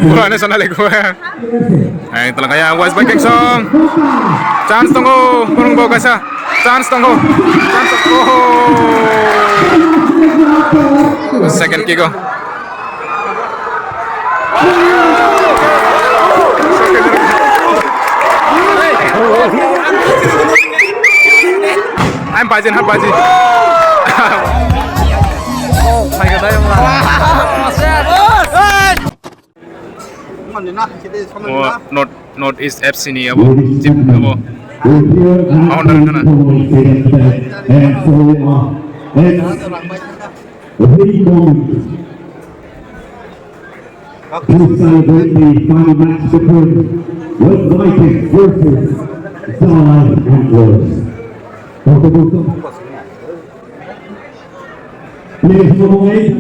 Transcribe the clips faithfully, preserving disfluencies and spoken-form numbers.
Pura ne sana lekho. Ang telang kaya West Viking song. Chance tongo, kurang bo kaisa. Chance tongo. Chance tongo. Second kick o. Ang bajin ha baji. North North East F C ni abo. Chip abo. Founder kana. Very common. To celebrate the final match between West Vikings versus Dalai Antlers. Players number eight,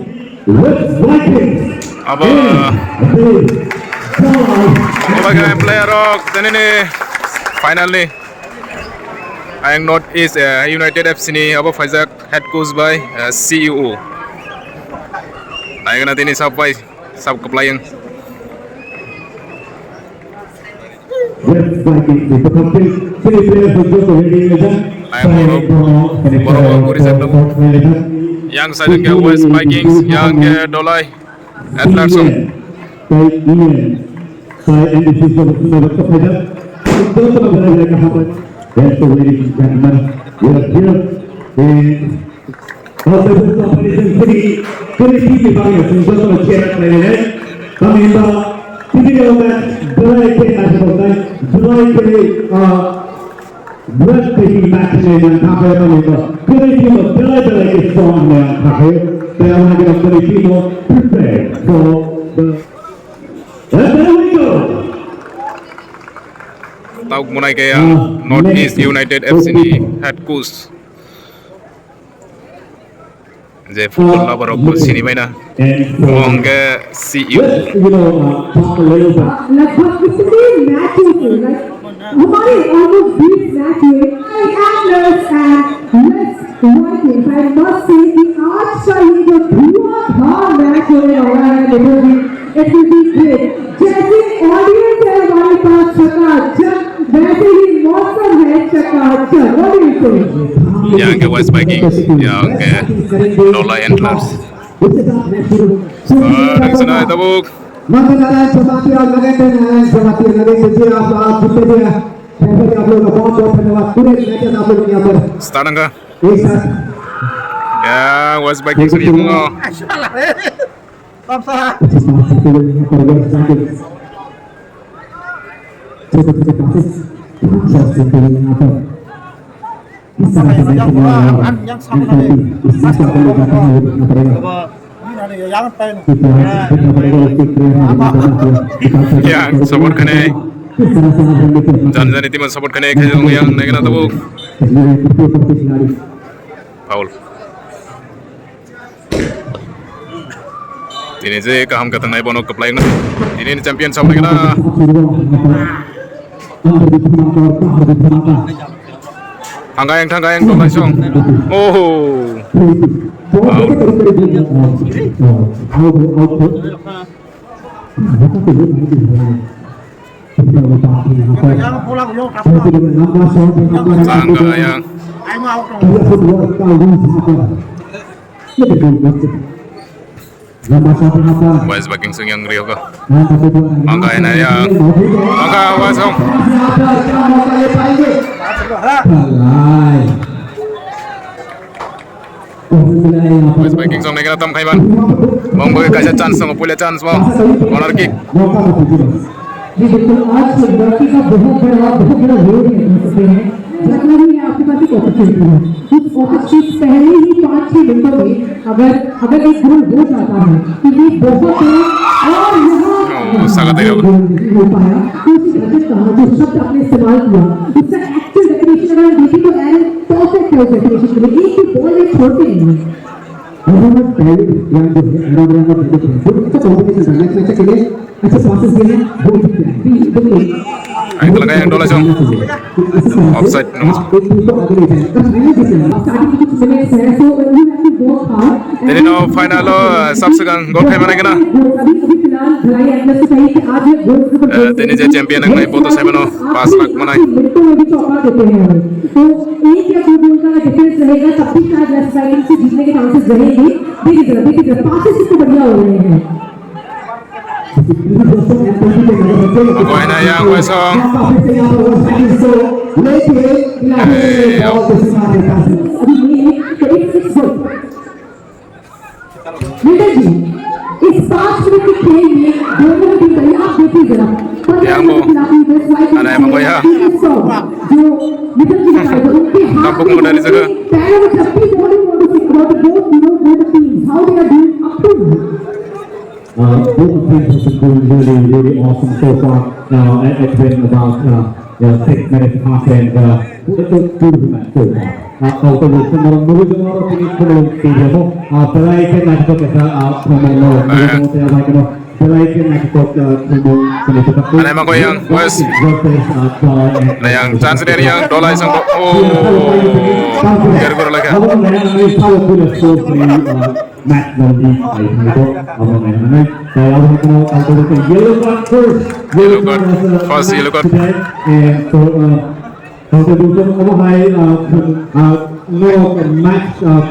West Vikings. Abo. And the Dalai Abo khe player rok tenini final ni. Ayang North East, eh, United F C ni abo phaijak head coach bai, eh, C E O. Ayang na tini sab bai. Sab kwplayung. West Vikings ni kwthang tei tini player football ko ready ni jang. Ai borok, borok bo guri jak tongo. Yang sajak ya West Vikings, yang ke Dolai Antlers. Tei Ian, tei N D C ko ko ko ko ko. Joto ko ko ko ko. West Vikings gentlemen, we are here in Hausa Football Federation kini, kini tini bagwi chwng jotono cheer khlainai. Tamni hwnba tini ni match belai khe naithok nai, belai khe, ah, belai khe tini match ni nang kha khe tamni hwnba kini tini belai belai khe strong ni nang kha khe. Tei abo hwnba kini tini prepare for the, and there we go. Tauk munai kaya North East United F C ni head coach. Je football lover rok bo sini baina. Mo hwnkhe C E O. लगभग कितने मैचेस हुए, हमारे almost बीस मैच हुए। I am nervous and yes, I must say कि आज का ये जो धुआंधार मैच होने वाला है, देखो जी, It will be great. जैसे ऑडियंस है हमारे पास चकाचक, वैसे ही मौसम है चकाचक। What do you say? Yang ke West Vikings, yang ke Dolai Antlers. Ah, nang sana tabuk. Start angka. Ya, West Vikings ni bungo. Yang support kane. Jan jani team support kane, khe yang naikna tabuk. Foul. Tini je kaham katangnai bono kwplaino. Tini ni champion sabri kana. Hangga yang thangga yang tong kaisong. Oh. Wow. Tangga yang. West Viking sung yang rio ko. Mangga ina yang. Mangga West Viking. West Viking song naikhe tam khaiman. Mong bagi kaisa chance song, puila chance mo. Corner kick. ये देखो, आज से लड़की का बहुत बड़ा, बहुत बड़ा रोल है, कर सकते हैं। जितना भी है आपके पास एक अपॉर्चुनिटी है। उस अपॉर्चुनिटी पहले ही पाँच छह मिनटों में अगर, अगर एक गोल हो जाता है, तो ये बहुत बड़ा और यहाँ Oh, saga tayo. गोल नहीं हो पाया। तो उसी वजह से कहा, जो शब्द आपने इस्तेमाल किया, उसका एक्चुअल डेफिनेशन अगर हम देखें तो एरन परफेक्ट है उस डेफिनेशन के लिए। एक भी बॉल ये छोड़ते नहीं है। Around David Young जो है, around David Young जो है, अच्छा competition था, next match के लिए अच्छा passes दिए हैं, वो भी किया है। Ayo, talaga yang dola song. Offside, no. आप एक team को आगे ले जाएं। Tini no final o, uh, sabswkang gol khai manai gana. Uh, tini je champion wngnai, bo to saimano, pas lakh manai. तो एक या दो गोल का डिफरेंस रहेगा, तब भी शायद लेफ्ट साइड से जीतने के चांसेस रहेंगे। देखिए जरा, देखिए जरा, पासेस कितने बढ़िया हो रहे हैं। Makoina yang kosong. अभी ये तो एक सिक्स गोल। मिताली जी, इस पाँच मिनट के खेल में दोनों की दया आप देखिए जरा। Yang bo. Ada yang makoya. जो मिताली जी बताए थे, उनके हाथ में, पैरों में जब भी बॉल होती है, तो both, you know, both teams, how they are doing up to. Uh, both the teams have been doing really, really awesome so far. Uh, it- it's been about uh, yeah, six minutes past and uh, it's a beautiful match so far. Uh, also, the similar movie tomorrow, I think it's gonna be beautiful. Uh, but I can match up with uh, uh, from my lord. Movie tomorrow, I can, uh, but I can match up uh, from the, from the Anai mako yang, wes. Versus, uh, Dolai and Anai yang chance dari yang Dolai sangko. Oh, biar guru lagi. Abo na yang ni powerful score ni, uh, match na lead ai thangko. Abo na yang ni. Kaya abo na kaya abo na yellow card first. Yellow card first, yellow card. Today, and so, uh, Contribution obo hai, ah, ah, no match, ah,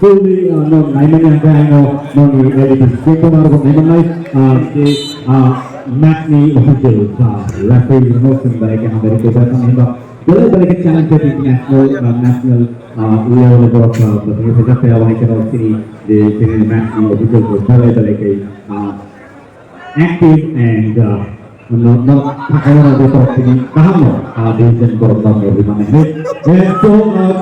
fully, ah, no naimani ang khe ano no ni L E D screen ko maro naimani, ah, je, ah, match ni official, ah, referee no sing bai ke hambai ko ba kan himba. Belai belai ke challenge ke international, ah, national, ah, level of, ah, batang ke jate awai ke no sini de sini match ni official ko belai belai ke, ah, active and, uh, no, no, thakhairok ni borok tini kaham no, uh, decision borok no rwmani hinwi. And so, uh,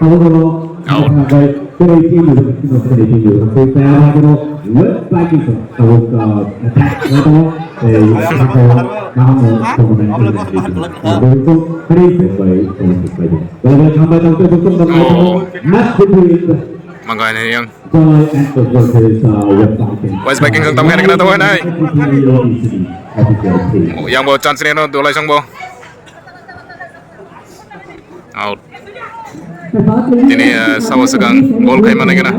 abo no, uh, bai tei team ni, team ni, team ni, tei tei abo no, left back ni, abo, uh, attack ni, tei thakhairok kaham no, tongmani hinwi. Uh, so, three by, uh, by. Bye bye, thank you, thank you, thank you. Match between Makoina yang. West Viking song tam kena kena tahu nai. Yang bo chance ni no Dolai song bo. Out. Tini, eh, sabo segang gol khai mana kena.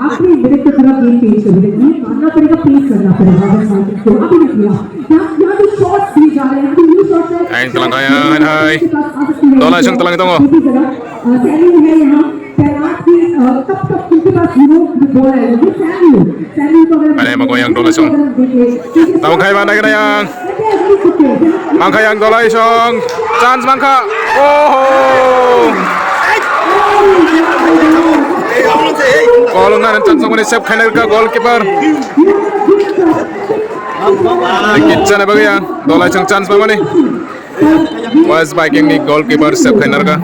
आखिरी मिनट की तरफ गेम पेश हो रही है, मानना पड़ेगा, पेश करना पड़ेगा वेस्ट वाइकिंग्स को। अभी देखिए, यहाँ, यहाँ जो शॉट्स दिए जा रहे हैं, अभी न्यू शॉट्स है। Aing telang kaya, hai, hai. Dolai song telang tongo. देखिए जरा, अ, सैनी है यहाँ, तैनात की, अ, तब तक उनके पास नो बॉल आएगा। ये सैनी, सैनी को अगर Ane, makoyang Dolai song. देखिए, Tamo khai mana kena yang. Mangkha yang Dolai song. Chance mangkha. Oho. Kolong na chance mangkha save khainai ka goalkeeper. Kichana bagwi yang Dolai song chance mangmani. West Viking ni goalkeeper save khainarka.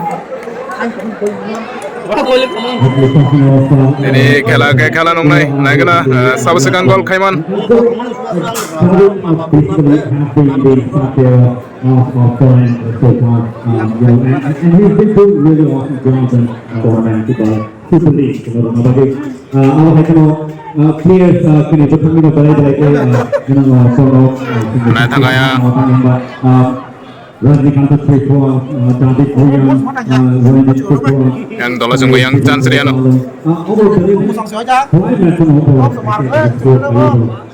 Ini khela ke khela nungnai, naikena, eh, sabo segang gol khaiman. Super League, players, kini bwthangni belai belai ke, Naithangkaya. Rajnikanta Tripura, uh, David William, uh, Ranjit Tripura. Yang Dolai song yang chance riano. Uh, over the five match on over,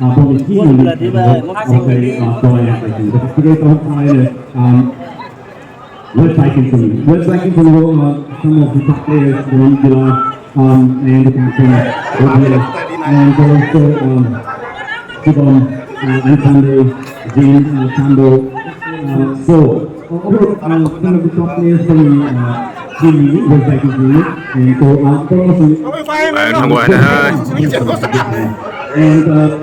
uh, Boni Kini, uh, okay, uh, Dolai yang lagi. Tapi kita tahu kemarin, um, West Viking Sulu. West Viking Sulu, uh, some of the top players, Boni Kila, um, and the captain, Gabriel, and also, um, Shubham, uh, Alexander, Jane, uh, Sando. Uh, so, uh, overall, uh, some of the top players from, uh, team West Viking Sulu. And so, uh, for us, uh, Ayun, ang buhay na, ay. And, uh,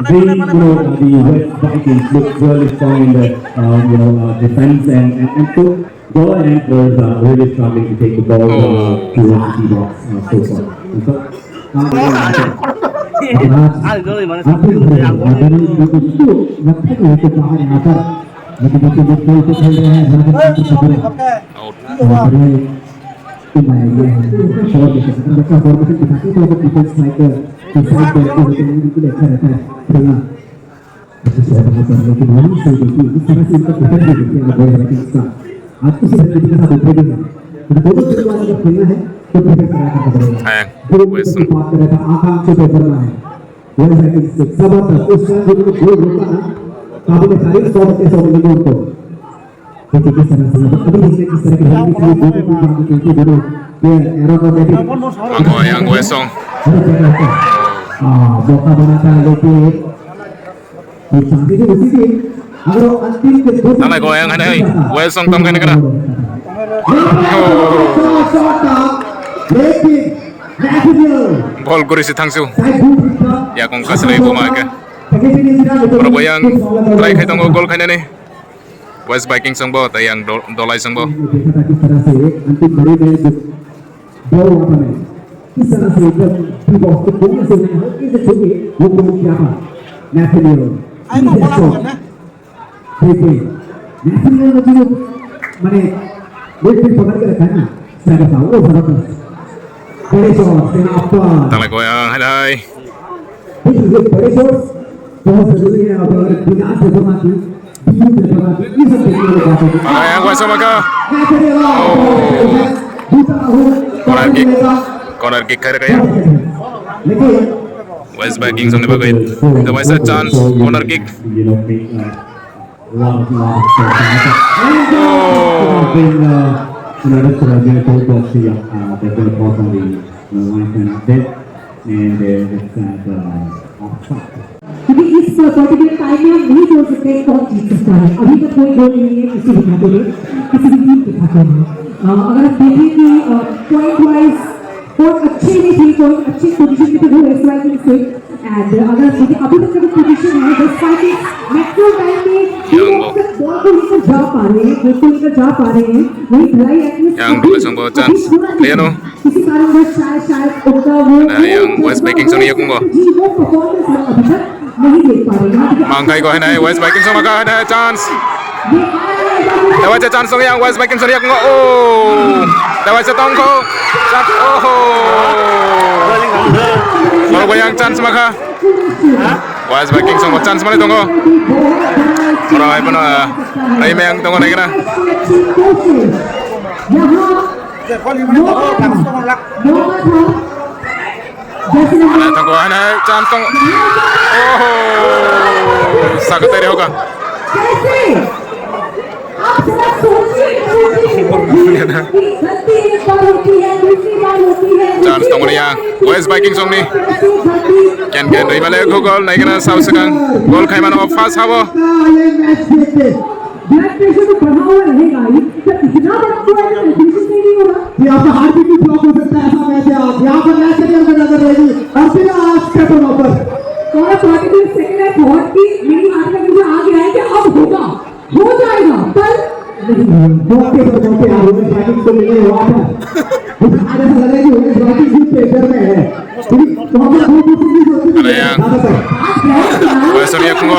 they, you know, uh, the West Vikings look really strong in the, uh, you know, uh, defense and, and, and so Goa Antlers are really struggling to take the ball, uh, towards the box, uh, so far. And so, uh, आज अंतिम घड़ी, अंतिम घड़ी। मैदान में बिल्कुल रखा गया है, तो बाहर आकर लेकिन देखिए, वो खेल तो खेल रहे हैं, यहाँ पर अंतर खतरा। Out। और ये तो मैं ये है, शॉट लेके, अगर बच्चा फॉर्मेशन दिखाते हैं, तो अगर डिफेंस स्ट्राइकर के साथ बैठ के होते हैं, बिल्कुल अच्छा रहता है खेलना। अच्छा, शॉट वहाँ पर, लेकिन वहीं से देखिए, इस तरह से इनका डिफेंस भी देखिए, आप बोल रहे हैं, इसका। आप इसी तरह के साथ उठे भी हैं। तो दोनों तरफ वाले जब खेलना है, तो डिफेंस करा करना पड़ेगा। हाँ, दो वही मिनट की सुन। बात कर रहा था, आकांक्षा देववर्मा है। वह है कि जबरदस्त, उस टाइम जो उन्होंने गोल रोका ना, काबिल तारीफ, सौ में से सौ मिलेंगे उनको। देखिए किस तरह से, अभी देखिए किस तरह की रैली थी, दो तीन बार की थी, दोनों ये एरो का देखिए। Ang wai, ang wai song. अरे क्या कहते हैं? हाँ, मौका बनाता है, लेकिन ये चांदी की उसी थी। अगर वो अंतिम के दो Nang nai ko yang hanai, wai song tam kene kana. लेकिन Ball guri si thangsu. Yakung kaslai buma ke. Oro bo yang try khai tongo, goal khainani. West Vikings songbo, tei yang do-, Dolai songbo. Nathaniel. Wait, wait. National level में जो, माने, wait, wait, पकड़ के रखा है ना, striker साहब, वो जबरदस्त। बड़े शॉट, सेना ऊपर। Talai ko yang hai hai. देखिए, ये बड़े शॉट बहुत जरूरी है, और अगर बिना से बना दी, बिना से बना दी, ये सब देखने वाली बात है। Talai yang wai song ma kha. National level, दूसरा हो, Corner kick. Corner kick khai rwkha ya. लेकिन West Vikings songni bagwi. Tei waisa chance, corner kick. Lot of, lot of, uh, been, uh, another surgeon called Boxy, uh, that will work on the, uh, line and update. And, uh, it's, uh, the, uh, offside. क्योंकि इस particular time में हम नहीं बोल सकते कौन जीत सकता है। अभी तक कोई गोल नहीं है किसी भी खाते में, किसी भी टीम के खाते में। अ, अगर आप देखें कि, अ, पॉइंट वाइज कोई अच्छे में थे, कोई अच्छे पोजीशन में थे, वो एस वाई के थे। एंड अगर देखिए, अभी तक का जो पोजीशन है, दस पॉइंट मैक्सिमम टाइम में वो बॉल को लेकर जा पा रहे हैं, गेम को लेकर जा पा रहे हैं। वहीं भिलाई एटलीस्ट Yang अभी, dua songbo अभी chance. पूरा नहीं Liano. किसी कारणवश शायद, शायद उनका वो Nah, yang West Viking songni yakungo. जी, वो परफॉर्मेंस हम अभी तक नहीं देख पा रहे। यहाँ पे Mangkai ko hanai, West Viking songma kha hanai, chance. Dawaisa chance song yang West Viking song yang. Oh. Dawaisa tongkho. Chance. Oh. Oro yang chance ma kha. West Viking song chance mani tongo. Oro hai bono. Ai meng tongo nai kena. Mana thangko hana chance tong. Oh, saka teri hoka. Chance tong ya. West Viking songni. Ken ken ribale gol naikena sao sekang. Gol khaimano first habo. Blood pressure तो बढ़ा हुआ रहेगा ही, जब इतना बड़ा हुआ है तो टेंशन से नहीं हो रहा। ये आपका हार्ट बीट भी ब्लॉक हो सकता है, ऐसा मैच है आज। यहाँ पर मैच का नियंत्रण नजर रहेगी और बिना स्टेप पर और पार्टी के सेकंड है, बहुत ही मेरी हाथ में मुझे आ गया है कि अब होगा, हो जाएगा, पर नहीं हुआ। मौके पर मौके आ रहे हैं, फाइटिंग तो मिले वहाँ पर। मुझे आज ऐसा लग रहा है कि वो फाइटिंग भी प्रेशर में है। Ada yang Western ya, Kongo.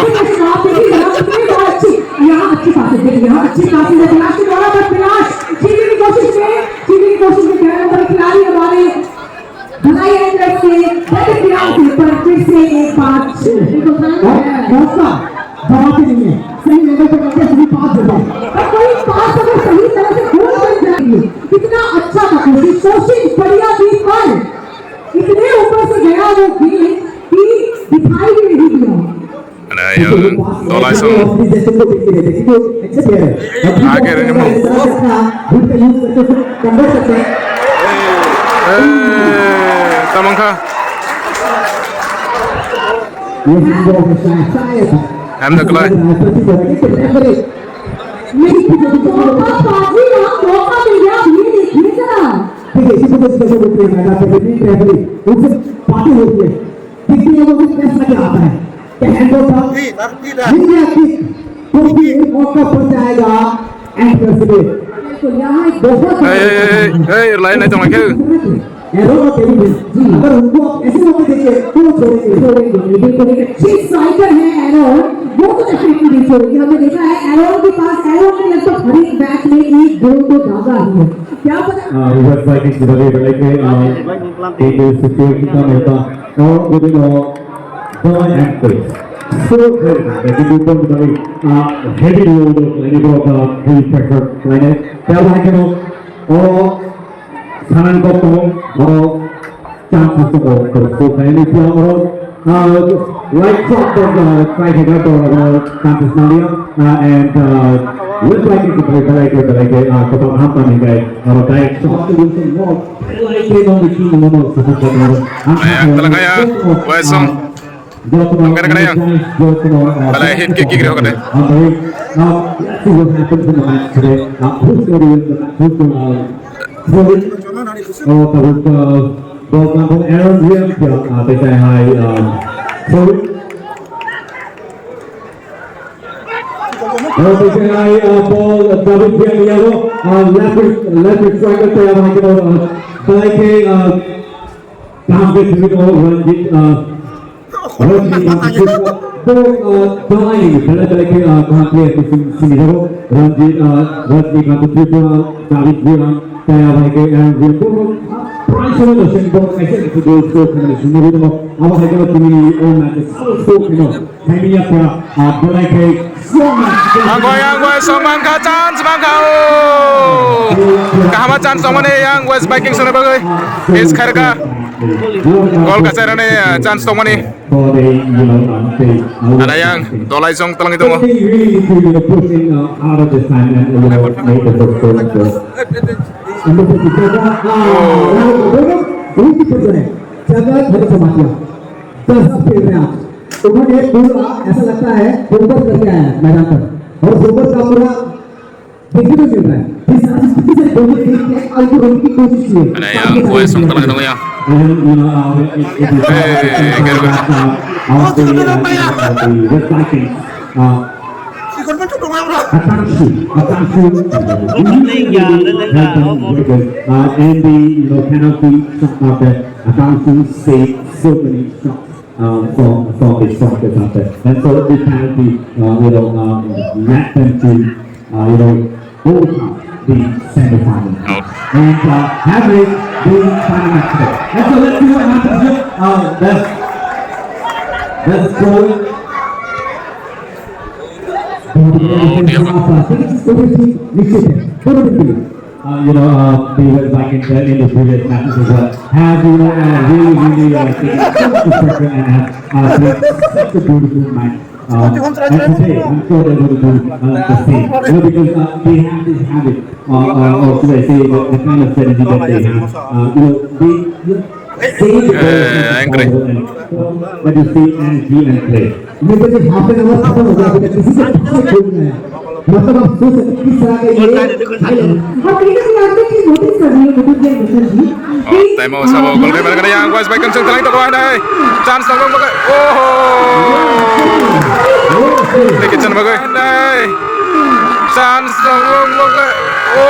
यहाँ अच्छी पासिंग देखिए, यहाँ अच्छी पासिंग है, विलास के द्वारा, पर विलास जीतने की कोशिश में, जीतने की कोशिश में, ग्यारह नंबर खिलाड़ी हमारे भलाई एंड से बेहतर विलास पर फिर से एक बार मौका जवाब नहीं है, सही लेवल पे करके सही पास देता है। पर कोई पास अगर सही तरह से गोल बन जाए, कितना अच्छा था, कोशिश, कोशिश बढ़िया थी, पर इतने ऊपर से गया वो गेंद कि दिखाई भी नहीं दिया। Ada yang Dolai song. Akhirnya mau. Eh, tamangka. Hamda kelai. नहीं, मौका बाजी, यहाँ मौका मिल गया, ये देखिए जरा। देखिए, इसी को तो स्पेशल होती है, मैदान पे भी ट्रैफिक, उनसे बातें होती है। देखते हैं, वो भी कैसा क्या आता है। क्या हैंडल था? ठीक था, ठीक था। ये क्या किक? क्योंकि मौका बन जाएगा एंड से। तो यहाँ एक बहुत बड़ा Hey, hey, hey, hey, line naitong khe. Aaron और डेविड भी। जी। अगर उनको आप ऐसे मौके देंगे, तो वो छोड़ेंगे। छोड़ेंगे, बिल्कुल। एक अच्छी स्ट्राइकर है एरोन, वो तो डेफिनेटली नहीं छोड़ेंगे। हमने देखा है एरोन के पास, एरोन ने लगभग हर एक मैच में एक गोल तो दागा ही है। क्या पता। Ah, West Vikings sebagai mereka, ah, ini situasi kita mereka, oh, jadi, oh, Boy and Boy. So, jadi bukan dari, ah, heavy load of ini, bro, ah, heavy pressure, lainnya. Saya lagi mau, oh, Sanang Gotong, oh, chance to go, to go, ini dia, oh, ah, right shot, uh, try to get, oh, chance, uh, and, uh, looks like it's a very, very, very, very, uh, Gotong Hampa ni guy, oh, direct shot. Ayan, talaga ya, Wesong. Mungkin kena yang. Balai hit kick, kick dia kena. Ball, uh, they say hi, um, sorry. Oh, they say hi, uh, ball, uh, David Biangiago, uh, left, left striker, they have, uh, Balai ke, uh, Kaham ke thwngwi tongo Ranjit, ah, Ranjit Kanti Tripura. Bo, ah, dalai ni belai belai khe, ah, kaham player khe sini jago. Ranjit, ah, Ranjit Kanti Tripura, David Guram, Taya Bhai khe, ah, Guram. Bo, ah, prize no sini bo kaisa kaisa goal score khe sini jago. Abo hai khe tini o match sabo score khe no. Angkoi, angkoi, songmangkha, chance mangkha, oh! Kahama chance tongmani yang West Vikings ni bagwi. Is khairka. Gol kachairani, uh, chance tongmani. Ada yang dolai song telangi tongo. जगह भर समाज। जैसा खेल रहे हैं आप, उन्होंने पूरा ऐसा लगता है होमवर्क करके आया है मैदान पर, और होमवर्क का पूरा देखने को मिल रहा है। जिस तरह से किसी से होमवर्क करके अंकुर होने की कोशिश की है। Ada ya, boy, song telang dong ya. And, you know, uh, it, it is, Eh, uh, kira-kira. Our, uh, the West Vikings, uh, Akanshi, Akanshi, uh, and the, you know, penalty, uh, that Akanshi saved so many shots. Uh, from, from the, from the contest. And so the penalty, uh, you know, uh, led them to, uh, you know, overcome the semifinal. Oh. And, uh, have it the final match today. And so let's see what happens here. Uh, that's, that's going. Oh, dear. Uh, you know, uh, we were back in the, in the previous matches as well. Have, you know, uh, really, really, uh, taken such a pressure and have, uh, played such a beautiful match. Uh, and today, I'm sure they will do, uh, the same. You know, because, uh, they have this habit, uh, uh, or should I say, the, the kind of strategy that they have. Uh, you know, they, you know, save the ball Eh, angry. And, uh, but you see, and give and play. ये तो half an hour खत्म हो गया, अभी तक किसी से कुछ नहीं है। मतलब, आप सोच सकते हैं किस तरह का ये और कहीं ना कहीं आपने एक चीज नोटिस कर ली है, मुकुंद जी, मिथुन जी, कि, time out, sabo, goal keeper kena yang, West Vikings yang telang itu kau handai. Chance tong bang bagai. Oh. Dikit chan bagai. Handai. Chance tong bang bagai. Oh.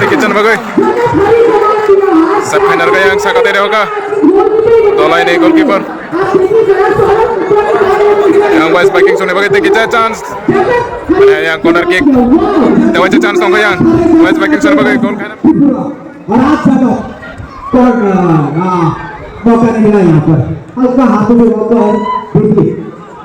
Dikit chan bagai. Sep final ka yang saka tere hoka. Dolai ni goalkeeper. Yang West Vikings ni bagai teki chance. Yang corner kick. Tawa chance tong yang West Vikings ni bagai goal khaina. और आज जगह कौन, आ, मौका नहीं मिला यहाँ पर। हल्का हाथों से मौका और देखिए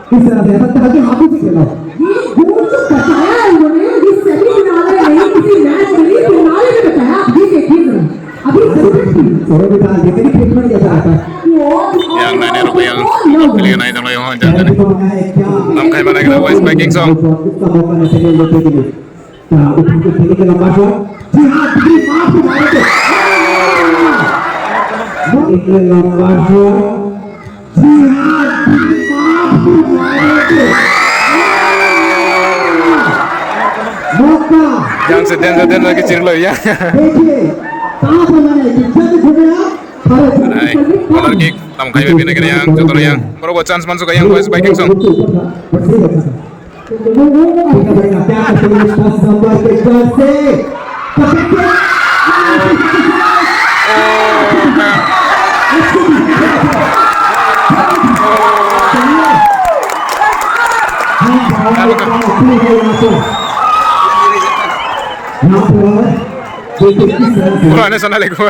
किस तरह से, मतलब, हल्के हाथों से खेला। ये गोल जो बचाया है उन्होंने, ये सेमीफाइनल में नहीं, किसी मैच में नहीं, फाइनल में बचाया। आप ये देखिए जरा, अभी जरूरत थी। चलो बेटा, ये तेरी ट्रीटमेंट कैसा आता है? Yang nai nai rok yang pili nai tong yang jan jan. Tam khai mana kena West Vikings song. इसका मौका नहीं चाहिए, लेते के लिए। क्या उठा के फेंकेंगे लंबा शॉट? जी हाँ, डिग्री माफ को मारेंगे। एक लंबा शॉट। जी हाँ, डिग्री माफ को मारेंगे। मौका। Yang sedang sedang lagi cirlo ya. देखिए, कहाँ पर मैंने कितना भी घूमे आप, Bharat Hai, corner kick, tam khai bini kena yang joto yang. Baru buat chance masuk ke yang West Vikings song. बढ़िया, बढ़िया, क्या करते हैं, दस नंबर के Jersey. Pura na sana lekho.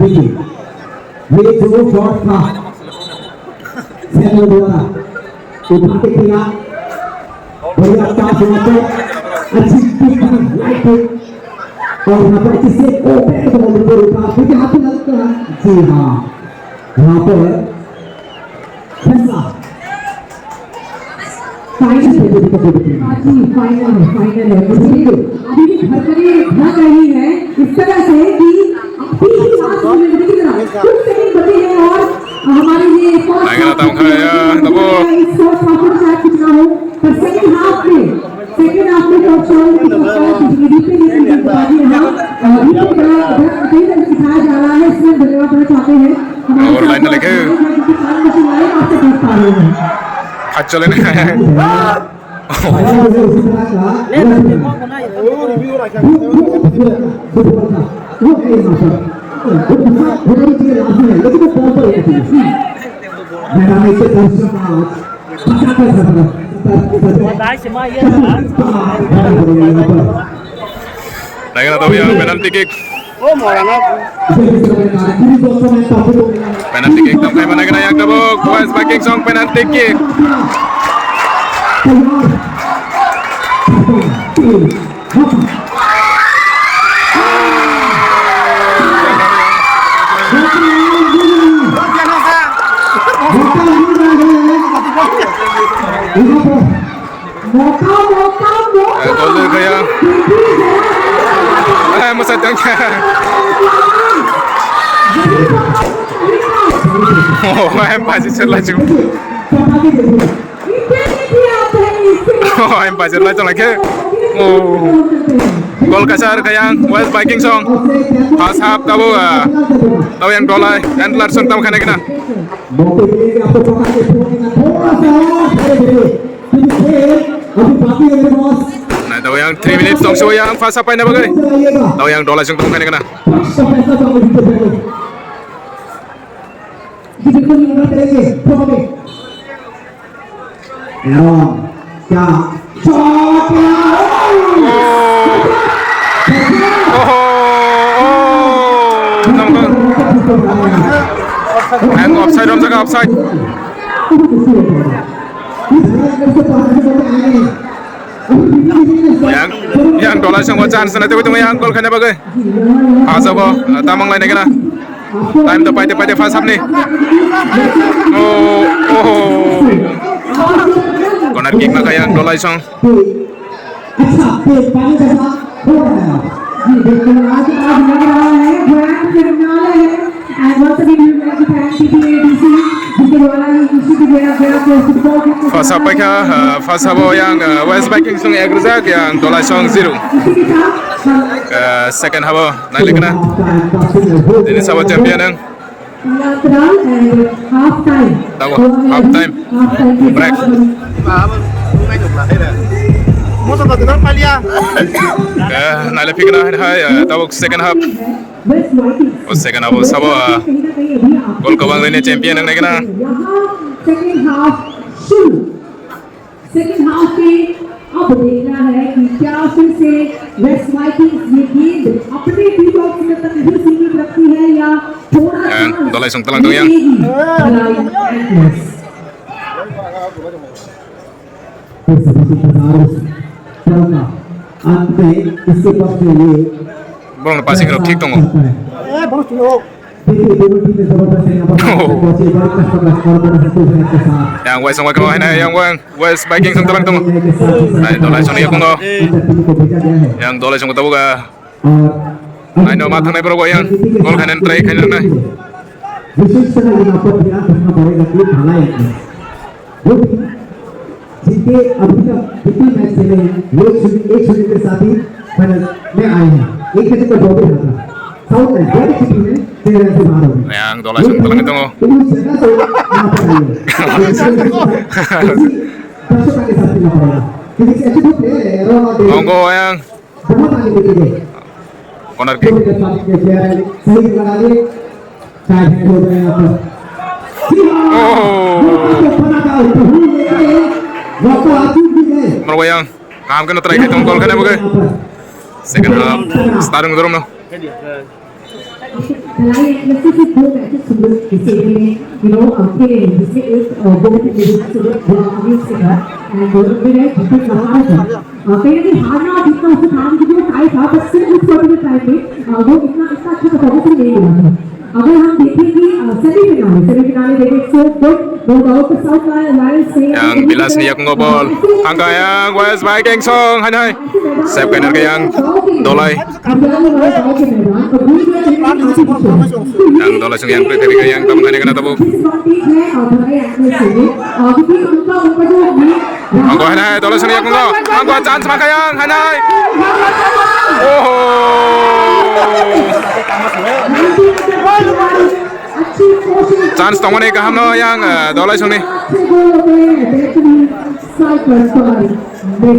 देखिए, ये जो शॉट था सैमुअल द्वारा उठा के खेला, बढ़िया पास वहाँ पर, अच्छी किक, राइट किक, और यहाँ पर अच्छे से ओपन बॉल ऊपर उठा, क्योंकि हाथ पे लगता है। जी हाँ, यहाँ पर फैसला। फाइनल है, हाँ जी, फाइनल है, फाइनल है। मुझे अभी भी धड़कनें धड़क रही है इस तरह से कि अभी भी लास्ट मिनट की तरह कुछ सेकंड बचे हैं और हमारे ये फर्स्ट हाफ की इस फर्स्ट हाफ में शायद कुछ ना हो, पर सेकंड हाफ में, सेकंड हाफ में टॉप स्कोर की पक्का बिजली पे ये चीजें बता दी है। अभी तो बड़ा, बड़ा कहीं ना कहीं सिखाया जा रहा है, इसमें धन्यवाद देना चाहते हैं। और लाइन लेके। आज चले ना। Naikana tau yang penalty kick. Penalty kick tong khai mana kena yang tabuk. West Viking song penalty kick. Mota, mota, mota. Eh, gol dari Khayang. Eh, masa tangka. Oh, em pasi chela chu. Oh, em pasi chela chu lagi. Oh. Gol kasar Khayang, West Viking song. First half tabo, ah, tabo yang dolai, Antlers song tamo khana kena. Nai, tabo yang three minutes tong so yang first half paina bagai. Tabo yang dolai song tong khana kena. Aaron, क्या शॉट यार। Oh, oh, oh. Yang offside, offside, offside. Yang, yang dolai song chance na tewi tewi yang gol khana bagai. Aja bo, eh, tamang lainai kena. Time to paite paite first half ni. Oh, oh. Corner kick ma kaya dolai song. First half paikha, uh, first half o yang, uh, West Viking song ek rijak, yang dolai song zero. Uh, second half o nai lekna. Tini sabo champion ang. Tabo half time. Break. Eh, nai le phikna hai, eh, tabo second half. O second half o sabo, ah, gol kwbang rwni champion wngnai gwnang. Second half के अब देखना है कि क्या फिर से वेस्ट वाइकिंस ये गेंद अपने टी बॉक्स में तक ही सीमित रखती है या थोड़ा सा dolai song talang tong yang. Borok ni passing rok thik tongo. Yang waisong waikha hai na yang wang West Viking song talang tongo. Hai dolai song yakungo. Yang dolai song tabuga. Aino ma thangnai borok yang gol khainani try khainani. विशेष तरह यहाँ पर ध्यान रखना पड़ेगा कि भलाई है। वो भी जीते अभी तक कितने मैच खेले हैं, वो एक शून्य, एक शून्य के साथ ही फाइनल में आए हैं। एक शून्य का ड्रॉ भी रहा था। Yang dola sung tolani tongo. Tongo yang. Corner kick. Oh. Marwayang. Kaham khe no try khai tong gol khana bagwi. Second half. Starting drum no. Kalai athletics is both at a single discipline, you know, uh, playing this is, uh, both in the single, uh, obvious figure, and, uh, very different performance. Uh, कहीं ना कहीं हारना जीतना उसको खाने के लिए टाइम था, but still उस पर्टिकुलर टाइम में, uh, वो इतना, इतना अच्छा परफॉर्मेंस नहीं हुआ था। अगर हम देखें कि, uh, सेमीफाइनल, सेमीफाइनल में देखें, so good, no doubt, South Lions से Yang Bilas ni yakung bol. Hangka yang West Viking song, hai hai. Sep kainer ke yang Dolai. Yang Dolai sung yang pete ke yang tam kane kana tabu. Angko hai hai Dolai sung yakung go. Angko chance maka yang hai hai. Oh. Chance tongmani kaham no yang, eh, Dolai sungni.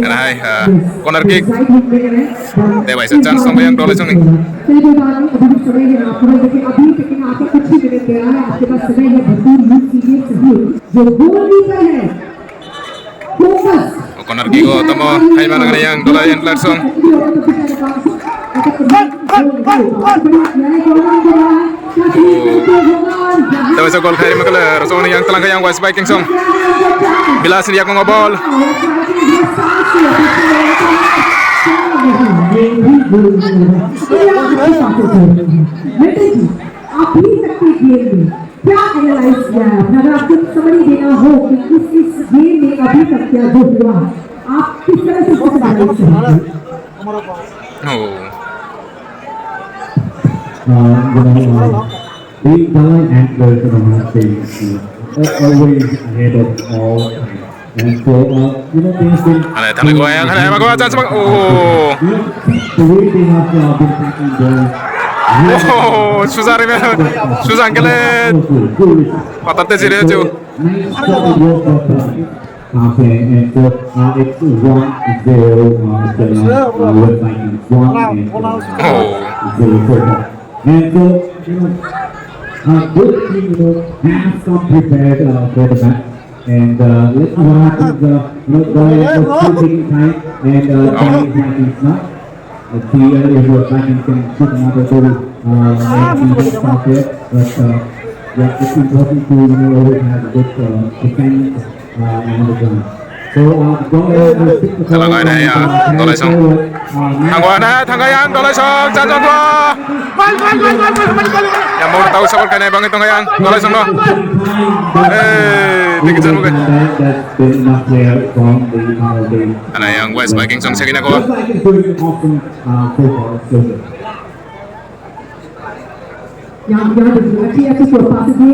Hai, eh, corner kick. Tei bai sa chance tongmani yang Dolai sungni. जो goal keeper है, focus. Corner kick o tamo khai mana gana yang Dolai Antlers song. Tamo sa gol khai makala rosong yang telang yang West Viking song. Bilas ni yakung bol. अभी तक के गेम में क्या एनालाइज किया है आपने? अगर आपको समरी देना हो कि इस, इस गेम में अभी तक क्या जो हुआ, आप किस तरह से उसे एनालाइज करेंगे? Oh. Uh, you know, uh, we Dalai Antlers are not things, uh, always ahead of all time. And so, uh, you know, things been Hale, thale, go, hale, hale, go, chance, go. Oh. You know, the way they have, uh, been tackling ball. Oh, Suzan, Suzan kele. Patate sire chu. Nice shot, work, work, work. Okay, and so, uh, it's one zero, uh, the, uh, West Vikings one and, uh, Oh. zero four. And so, you know, uh, good team, you know, has come prepared, uh, for the match. And, uh, let's see what happens. Uh, you know, the, the still taking time and, uh, time is not enough. Let's see, uh, if, uh, Vikings can shoot another goal, uh, and we can stop there. But, uh, yeah, it's important to, you know, always have a good, uh, defense, uh, on the ground. So, uh, go ahead and stick to Tala ngai nai ya, Dolai song. Thangwa na, thangwa yang, Dolai song, chan chan wa. Ya, mau tahu sabar kanai bang itu yang, Dolai song no. Eh, dikit chan bukan. That's been enough player from the, uh, the Ana yang West Viking song segini ko. Looks like he's doing an awesome, uh, football, so good. Yang, yang, yang, yang, yang, yang,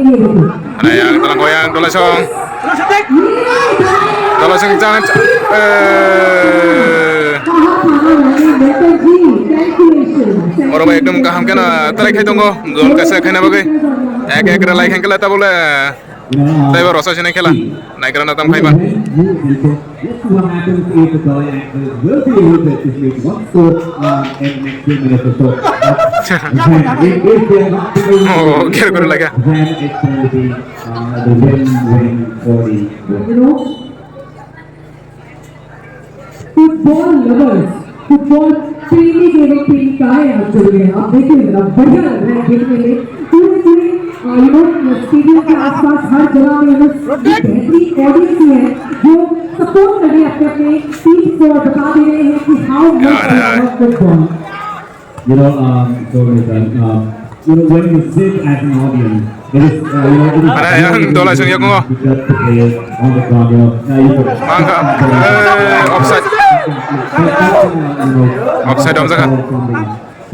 yang, yang, Ana yang talang ko yang Dolai song. Dolai song jangan. Eh. Oro ba ekdom kaham kena try khai tongo. Gol kaisa khaina bagwi. Ek ek ra lai khan kala tabule. Tei ba rosa sini khela. Naikrana tam khaiba. Let's see what happens if the Dolai Antlers will be able to achieve one score, uh, in next few minutes or so. Then if, if they are not able to Oh, kira kira laga. Then it will be, uh, the win-win for the You know, football lovers, football प्रेमी के लिए प्रेमिकाएं आप जुड़ गए हैं। आप देख रहे हैं, बड़ा बढ़िया लग रहा है देखने में। पूरे, पूरे, अ, यू नो, स्टेडियम के आसपास हर जगह में, यू नो, बेहतरीन ऑडियंस है जो सपोर्ट कर रहे हैं अपने, अपने टीम को और बता दे रहे हैं कि how much they love football. You know, um, so, um, you know, when you sit as an audience, it is, uh, you know, it is Mana yang Dolai sung yakung o. Because the players on the ground, you know, uh, you could Mangka. Eh, offside. Offside, om jaga.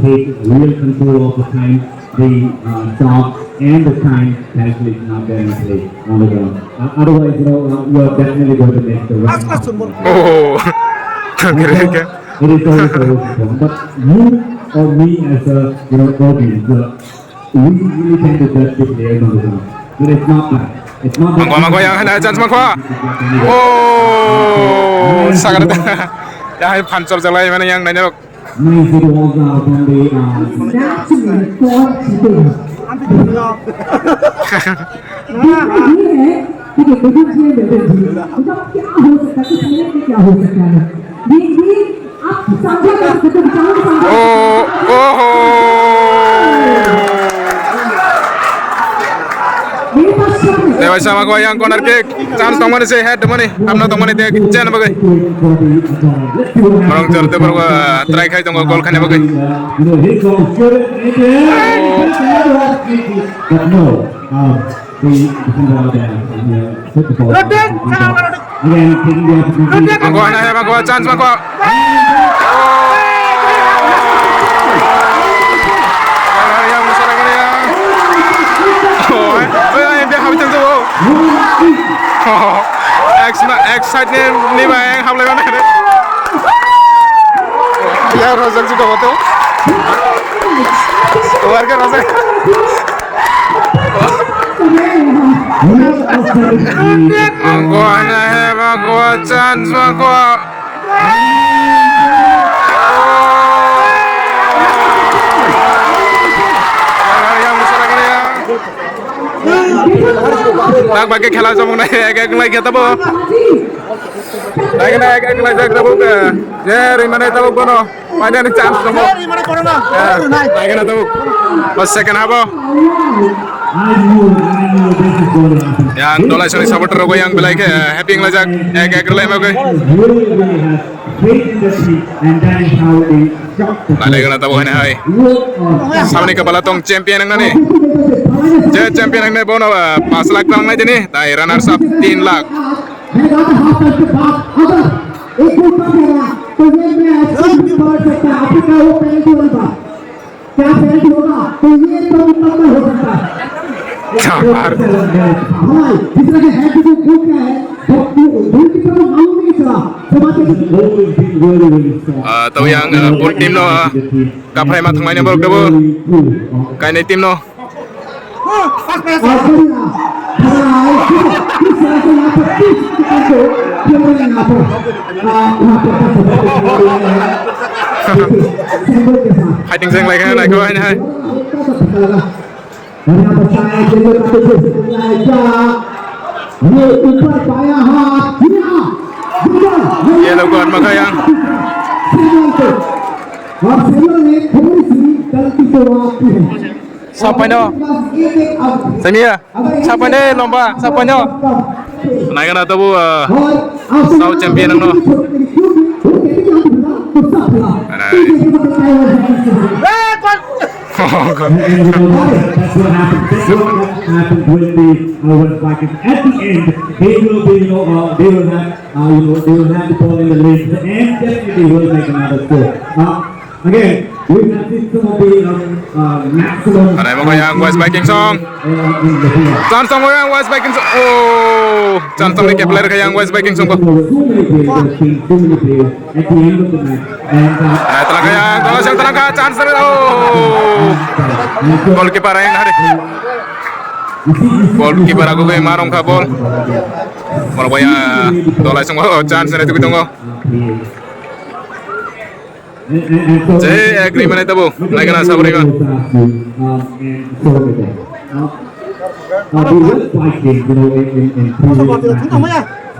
Take real control of the time, the, uh, shot, and the time calculation out there in play on the ground. Uh, otherwise, you know, uh, you are definitely going to make the wrong. Oh, kira kira. It is always a welcome. But you or me as a, you know, audience, uh, we really tend to judge the players on the ground. But it's not that. It's not that. Mangko, mangko, yang hana chance mangko. Oh, sagar. Ya, hai phan chor jalai mane yang nanya. Nice it was, uh, from the, uh, देखिए, देखिए, देखिए, देखिए, मतलब क्या हो सकता है, कुछ नहीं, क्या हो सकता है? ये, ये आप समझा कर सकते हो, विचारों को समझा कर सकते हो। Oh, oh. मेरे पास शब्द नहीं। Dewa sama ko yang corner kick. Chance tongmani se head tongmani. Hamna tongmani de chen bagwi. Borong chor de borong, ah, try khai tongo goal khani bagwi. But no, um, the defender out there, uh, took the ball. Again, taking the opportunity. Mangko hana hai, mangko, chance mangko. Oh, eh, eh, eh, habis itu. Ex-, excitement ni ba yang hablai mana. Ya, rojak juga betul. Warga rojak. Mangko hana hai, mangko, chance mangko. Tak bagi khela somong nai, ek ek lai khe tabo. Lai khe na ek ek lai jak tabo ke. Je ri mane tabo kono. Pai nani chance tabo. Eh, lai khe na tabo. Bas second habo. Yang dolai soni supporter rok yang belai khe happy lai jak. Ek ek lai ma ke. Nalai gana tabo hane hai. Samni kapala tong champion ang nani. Je champion ang ne bono, ah, pas lakh tang nai dini. Tai runners up tin lakh. मैं ज्यादा हाफ करके बात, अगर एक गोल बच गया, तो ये मैच भी पलट सकता है। अफ्रीका वो पेनल्टी वाली बात। क्या पेनल्टी होगा? तो ये तो मुकम्मल हो सकता है। क्या बात। हाँ, जिस तरह के हेड को किक किया है, वो गोलकीपर को मालूम नहीं चला। जब आते Ah, tau yang, ah, full team no, ah, kaphrai ma thangnai ni borok tebo. Kainai team no. Fighting jeng lai khe nai khe hai. Yellow card ma kha yang. Sapai no. Samia. Sapai ne lomba, sapai no. Naigana tabu, ah, South champion no. Arai. That's what happened. That's what happened when the, uh, when, like, at the end, they will be, you know, uh, they will have, uh, you know, they will have the ball in the lane, and definitely will make another score. Uh, Again, we have seen some of the, um, uh, maximum. Arai, mo yang West Viking song. Chance song yang West Viking song. Oh, chance song ni player kaya yang West Viking song. So many players, so many players at the end of the match. And, uh, ah, tengah kaya, tengah sel tengah kaya, chance sel. Oh, goalkeeper yang hari. Goalkeeper aku gue marong ka ball. Ball boya, tolai song, oh, chance sel itu gitu. Je ek ri mane tabu, naigana sabri ba.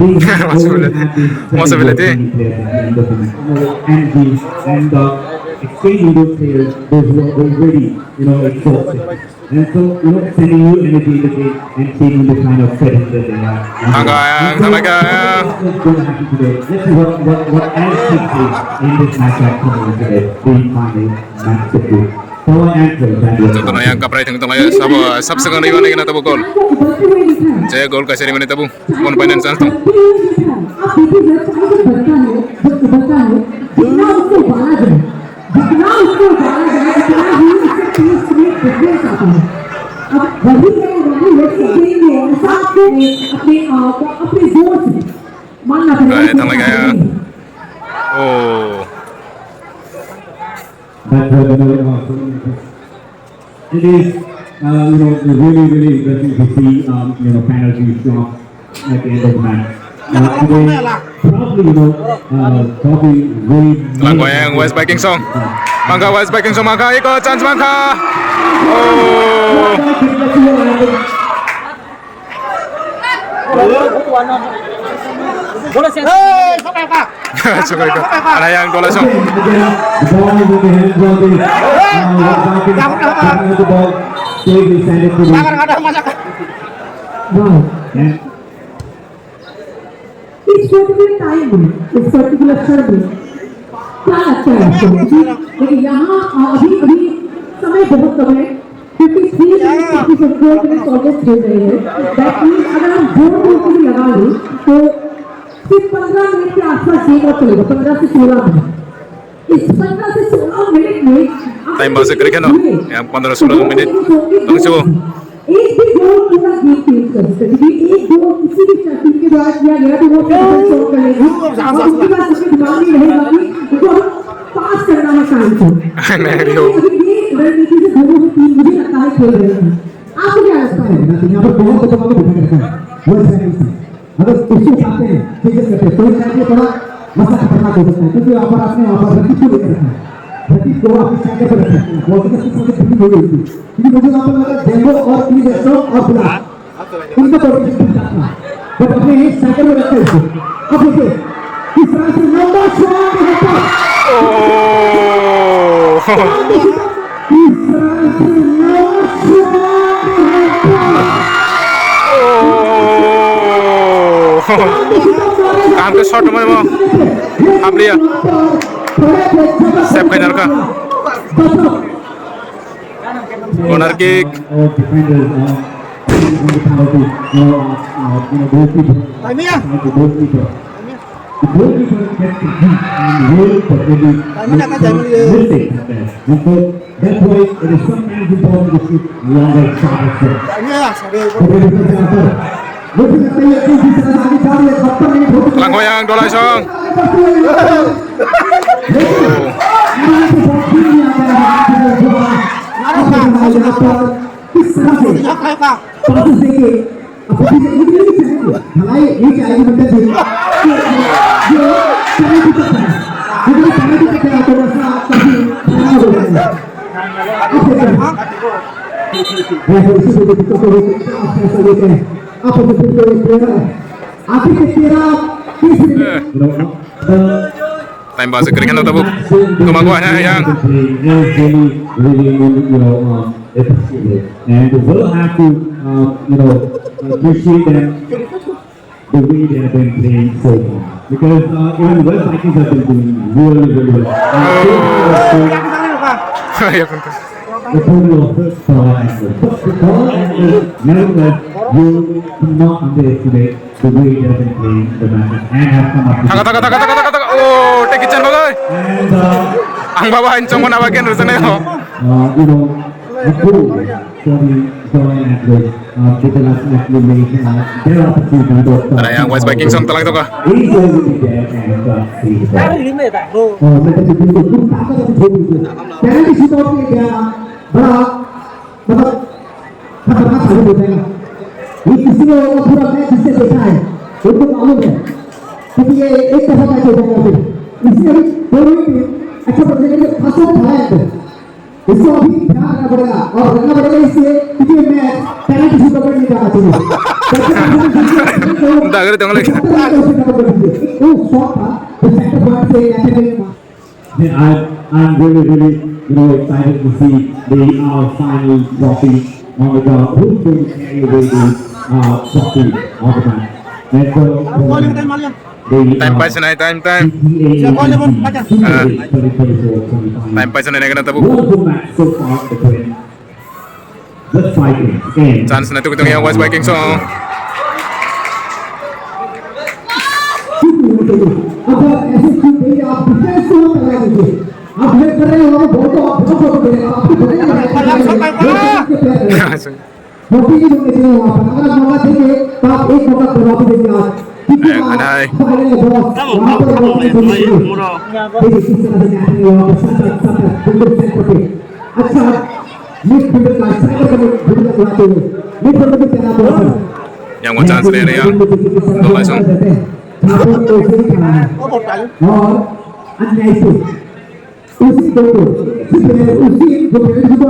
Masa bila, masa bila ti. And the, and the exchange window players, those who are already, you know, exhausted. And so, you know, sending new energy in the game and taking the kind of setting that they have. Thangka, thangka. Let's see what, what, what else takes place in this match that coming today. The final match to be. Jotono yang kaprai thang tonglai sabo, sab segang ri mane kena tabo gol. Je gol kasari mane tabo. Mon painan chance tong. जितना उसको उबाला जाए, जितना उसको उबाला जाए, उतना ही उससे टेस्ट में डिफरेंस आता है। अब वही है हमारी लोग सीखेंगे, ऐसा अपने, अपने, आ, अपने जोर से मानना पड़ेगा। Right, कि thang lai kaya. Oh. It is, uh, you know, really, really interesting to see, um, you know, Banerjee show at the end of the match. Uh, today, probably, you know, uh, probably really Langwayang West Viking song. Mangkha West Viking song mangkha, iko chance mangkha. Oh. Chukri ko. Ana yang dola song. इस particular time में, इस पर्टिकुलर क्षण में क्या लगता है आपको? क्योंकि, देखिए, यहाँ, अ, अभी, अभी समय बहुत कम है, क्योंकि three minutes fifty four minutes almost खेल रहे हैं। दैट मीन्स अगर हम जोर जोर से भी लगा लें, तो सिर्फ पन्द्रह मिनट के आसपास गेम और चलेगा, पन्द्रह से सोलह मिनट। इस पन्द्रह से सोलह मिनट में आप Time basi kiri keno, yang pondro sepuluh menit. Tong siwo. एक भी गोल पूरा गेम चेंज कर सकता है, क्योंकि एक गोल किसी भी टीम के द्वारा किया गया तो वो फिर शॉट कर लेगा। और उसके बाद उसके दिमाग में रहेगा कि उनको अब पास करना है टाइम को। नहीं, नहीं, वो अभी ये रणनीति से दोनों ही टीम, मुझे लगता है, खेल रहे हैं। आपको क्या लगता है? यहाँ पर बहुत खतरनाक बैठा रहता है। वो अगर उसको उठाते हैं, चेंजेस करते हैं, तो शायद ये थोड़ा मसला खतरनाक हो सकता है, क्योंकि वहाँ पर आपने वहाँ पर रकीब को लेकर रखा है, रकीब को आपने स्ट्राइकर पर रखा है, बॉल के साथ साथ ड्रिबलिंग हो गई थी, क्योंकि मुझे वहाँ पर लगा जेंगो और क्रिस एस्ट्रो और बुला, उनका तो रकीब ठीक था, बट अपने एक स्ट्राइकर में रखा है इसको। अब देखिए, किस तरह से लंबा शॉट है, Kaham khe shot rwmani bo. Hamliya. Save khaina rwkha. Corner kick. That's why it is sometimes important to shoot longer shots. Langkhoyang Dolaisong. Time pass kiri kano tabuk. Tuma ko ha yang. And we'll have to, uh, you know, appreciate them the way they have been playing so far. Because, uh, even West Vikings have been doing really, really well. And they have a good, a total of first power angle. But the power angle, nevertheless, you cannot underestimate the way they have been playing the matches and have come up with Taka, taka, taka, taka, taka, taka. Oh, take it, Chan Bagai. And, uh, Ang baba hain chongmana ba ken rwjaknai ho. Uh, you know, a goal for the Dolaisong Athletes, uh, with the last acclamation, uh, their opportunity to Tara yang West Viking song talang toka. He's going to be there and, uh, see the ball. Oh, penalty shootout ke liye gaya. Bada, matlab, khatarnak sabit ho jayega. Ye kisi ne pura match jisse dekha hai, unko malum hai. Kyunki ye ek tarfa match ho jayega phir. Isliye abhi dono hi team achha percentage ke pass out tha hai to. Isko abhi dhyan rakhna padega aur rakhna padega iske ki ye match penalty shootout mein nahi jana chahiye. Dagre dongle. Wo shot tha, wo center point se ya phir Then I, I'm really, really, you know, excited to see the, uh, final trophy on the ground. Who's going to carry away the, uh, trophy of the match? And so, the, uh, Time paisa nai, time, time. T T A T T A twenty twenty-four semifinal. Time paisa nai, nai, nai, tabu. Wonderful match so far between Chance na tukutung yang West Viking song. Hai. Yang mau chance ni ya. Tolai song. उसी को, उसी को, उसी को, उसी को,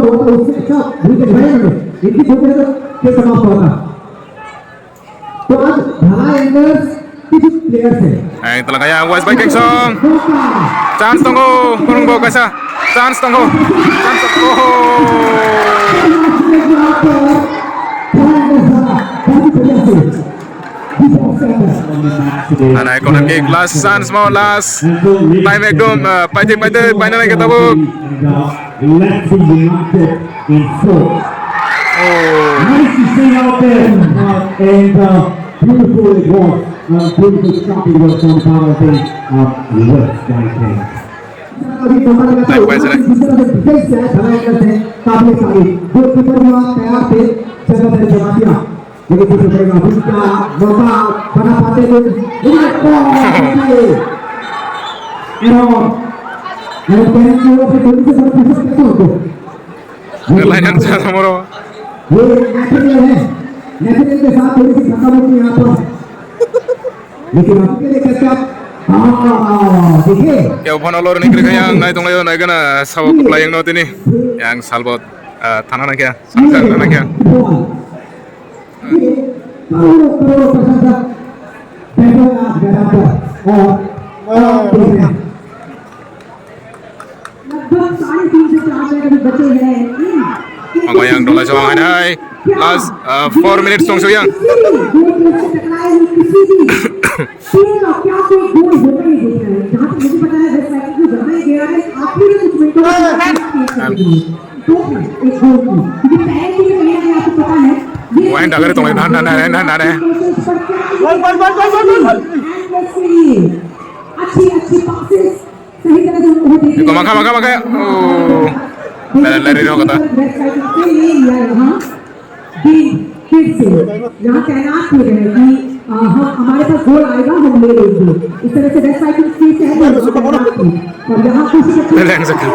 उसी को, उसी को, तो आज धारा एंगर्स কিছু প্লেয়ার্স আছে। Ang tala kaya West Viking song. Chance tongo, kurung bo kaisa. Chance tongo. Chance tongo. Nana, corner kick, last chance mo, last time ekdom, uh, paite paite paina nai kata bo. Let's be united in sports. Oh. Nice to see you out there. And, uh, beautiful it was. Uh, beautiful shot it was from Bharat, uh, West Bank. Likewise, right? देखिए, दूसरे पड़ेगा, दूसरा, मोटा, बड़ा पाते को, ये, ओ, ये, ये। एरो, एरो, कहने की वो फिर थोड़ी सी सब कुछ करते हो तो। Lainang sa samoro. ये नेचुरल है, नेचुरल के साथ थोड़ी सी थकावट नहीं आता। लेकिन अभी के लिए क्या, क्या, हाँ, देखिए। Kebo phano loroni kwrwi khe yang nai tonglaio, nai gana sabo kwplai yang no tini. Yang salbot, ah, thana nai khe, sangsa nai khe. ये करोड़ों, करोड़ों प्रशंसक बैठे हुए आज मैदान पर। और, और देख रहे हैं। लगभग साढ़े तीन से चार मिनट अभी बचे हैं। Ang yang dolai song hai nai. Last, uh, four minutes tong so yang. किसी भी गोलकीपर से टकराए हुए किसी भी टीम का क्या कोई गोल होता ही होता है। जहाँ तक मुझे पता है, वेस्ट साइड में ज्यादा ही गया है। आखिरी कुछ मिनटों में Wain dagari tong na na na na na. Bol, bol, bol, bol, bol, bol. Iko makha, makha, makha. Oh. Lari, lari, rokota. फिर से यहाँ तैनात हुए हैं कि, अ, हम, हमारे पास गोल आएगा, हम ले लेंगे। इस तरह से वेस्ट साइड की स्पेस है, तो यहाँ तैनात थे। और यहाँ कुछ बच्चे Relax, okay.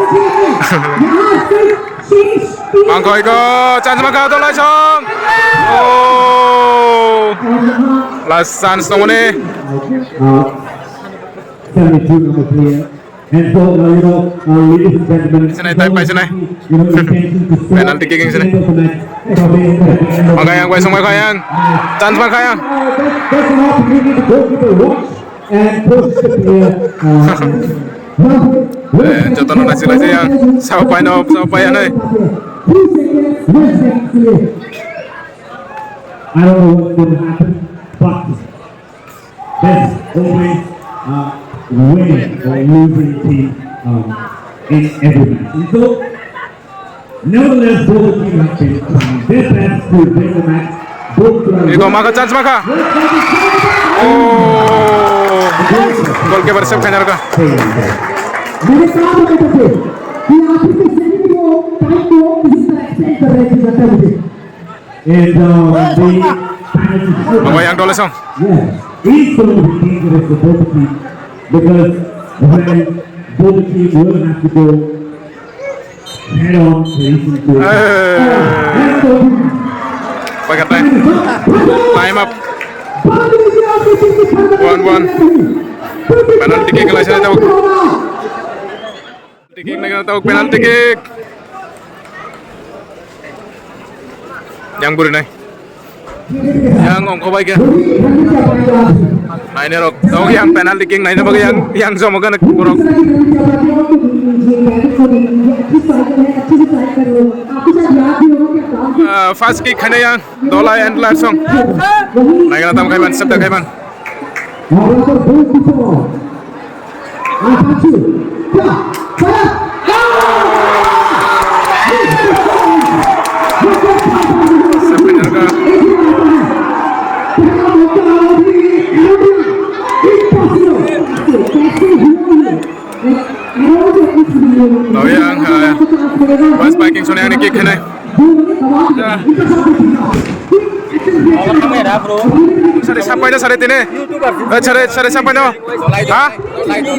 यहाँ सिर्फ शेष तीन Mangkoi ko, chance mangkha, Dolai song. Oh. और यहाँ Last chance tongmani. Uh, seventy-two number player. And so, uh, you know, uh, ladies and gentlemen, Paisonai, tai, paisonai. You know, intention to score Penalty kicking sini. At the end of the match. Makai yang, paisong makai yang. Chance makai yang. Uh, that, that's an opportunity to go to the watch and push the player, uh, Eh, jotono naisik laijak yang. Sao paino, sao paiya nai. Two seconds, one second clear. I don't know what's gonna happen, but There's always, uh, winning or losing team, um, in every match. And so, nevertheless, both the teams have been trying their best to win the match. Both teams Iko maka chance maka. Oh. Goalkeeper save khaina rwkha. मैंने कहा था कि आप इस सेमी को, टाइम को किसी तरह एक्सटेंड कर रहे थे, करते हुए। And, uh, the penalty shootout. Abo yang dole song. Yes, it's going to be dangerous for both the teams because when both the teams will have to go head on to each other. Eh. Pakai time. Time up. One one. Penalty kick lai sini tabuk. Penalty kick naikha tabuk, penalty kick. Yang buri nai. Yang ongkho bai khe. Naina rok. Tabuk yang penalty kick naina bagwi yang, yang jomo gana borok. Ah, first kick khaina yang Dolai and Larsong. Naikha tam khaiman, sabda khaiman. Tawiyang, eh, West Viking soni ani kick khenai. Ya. Sare sapai no sare tini. Eh, sare, sare sapai no. Ha?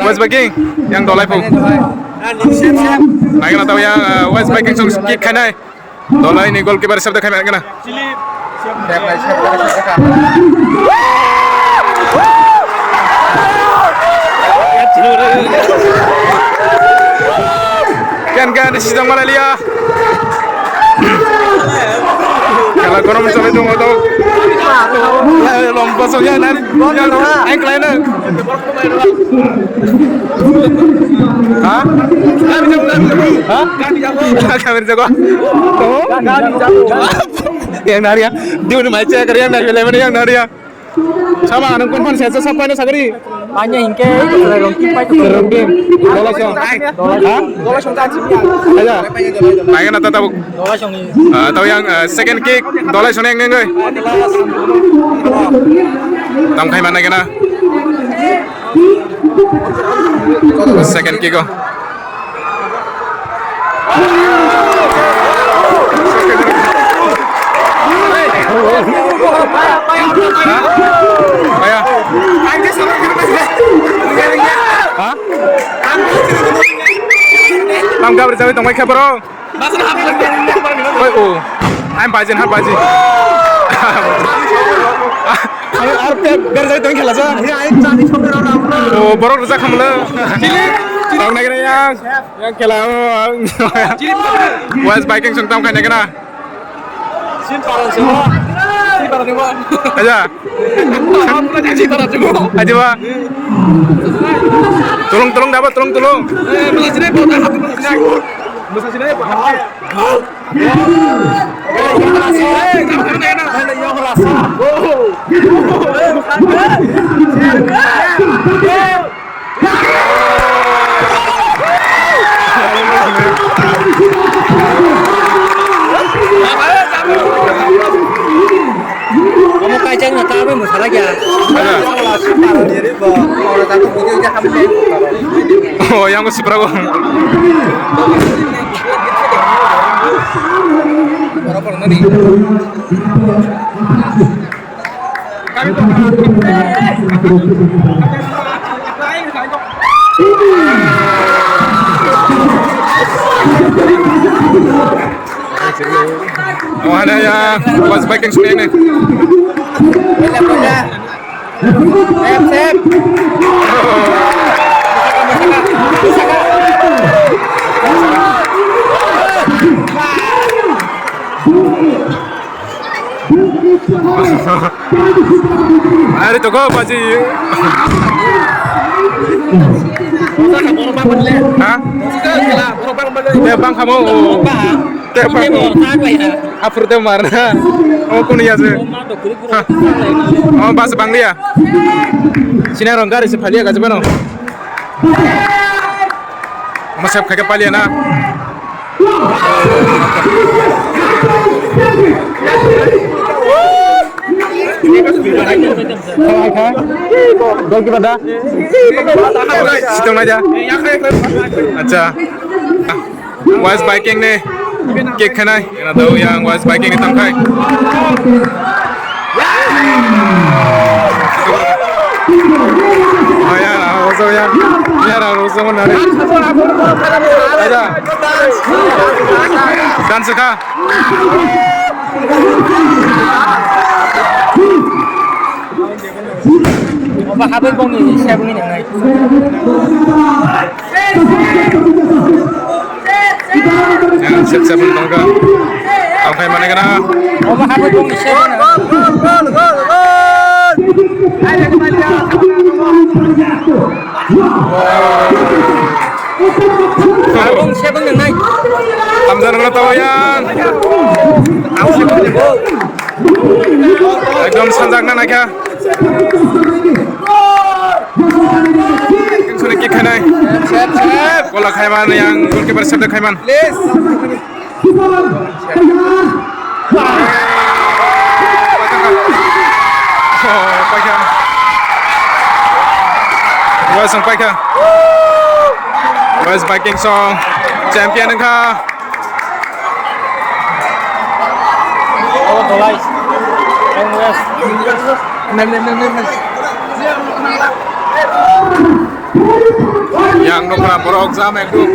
West Baking. Yang dolai phu. Naikhe na tao yang, eh, West Baking song kick khainai. Dolai ni goalkeeper sep de khai man kena. Ken ken sidang malai liya. Khela korom choli tongo to. Ya, lompo so ya, nan. Ai, klai na. Ha? Ha? Kami jago. Yang nariya. Dia udah main cek, yang nariya, yang nariya. Sama anu kon kon sesa sapa anu sagri. Panya hingke, rong kim pai. Rong kim. Dola song. Ha? Dola song ta sibya. Aja. Pakai nata tabuk. Dola song ni. Ah, tau yang, ah, second kick, dolai soneng neng oi. Tam khai mana kena? Second kick o. Ha? Aya. Ha? Tam gabri jawi tongbai khe bro. Oi, o. Ang baji, ha baji. Ar pe ber jai tong khela sa. O, borok rwjak khamle. Tong nai yang, yang khela o. West Baking sung tam khai nai kena. Aja. Aji ba. Tulung, tulung, dapat tulung, tulung. Omo kaijak no ta bai mwsala kya. Oh, yang ko supra ko. Oh, ada ya, West Baking sini nih. Sep, sep. Ari to go baji. Ha? Te bang khamo. Te bang. Apur te mar na. O kuni ya se. Ha. O bas bang liya. Sina rong gari se phalia gaji bano. Ama sep khaike palia na. Goalkeeper da. Sitong aja. Acha. West Baking ni kick khanai. Ena dau yang West Baking ni tangkai. Aya, oso ya. Ya ra oso mo nare. Aja. Dan sekha. Oba habai bongni sebungni nangnai. Yang siap-siap untuk ke. Tangkai mana kena? Oba habai bongni sebungni nangnai. Abong sebung nang nai. Tamjak nang tau yang. Ekdom sanjak na naikha. Suni kick khainai. Sep, sep. Gola khaiman yang goalkeeper sep khaiman. Please. West Baking song champion wngkha. Yang nukra borok jam ekdom.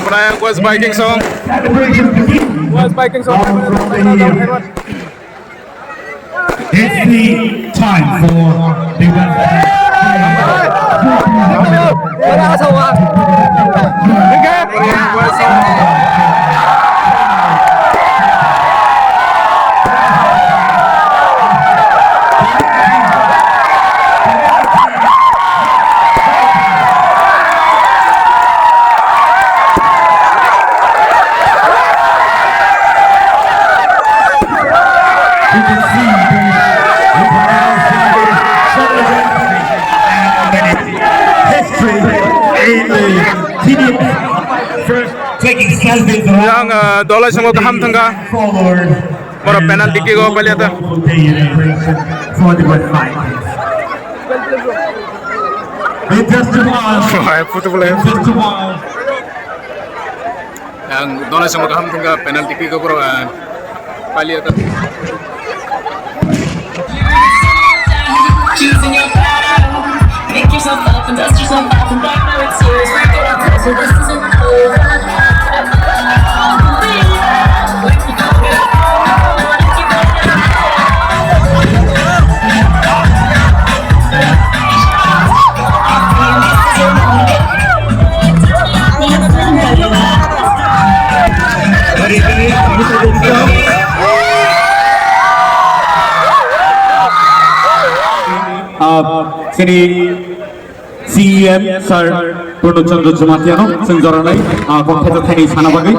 Pura yang West Viking song. West Viking song. It's the time for the History in the T D F first taking selfies around. Yang, eh, dolai songo kaham thangka. Forward. Moro penalty kick o palia ta. For the West Vikings. Just a while. Hai, football hai. Just a while. Yang dolai songo kaham thangka penalty kick o boro, eh, palia ta. Choosing your battle. Pick yourself up and dust yourself off and right now it's yours. We're going closer. This isn't over. Ah, sini C E M Sir Purno Chandra Jamatia no chwng jora nai, ah, kok thaisa thaini sana bagwi.